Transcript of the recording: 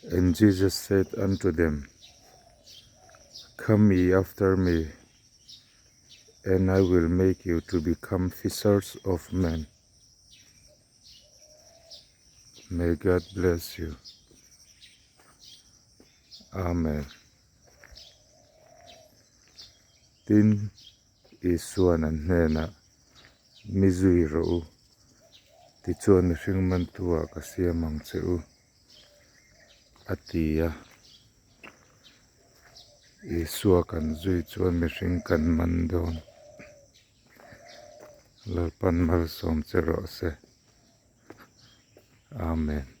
And Jesus said unto them, Come ye after me, and I will make you to become fishers of men. May God bless you. Amen. Tin, Isua'n an hnenah, Mi zui rawh u, tichuan mihring mantu-ah ka siam ang che u, a ti a. Isua kan zui chuan mihring kan man dawn. Lalpan malsawm che rawh se. Amen.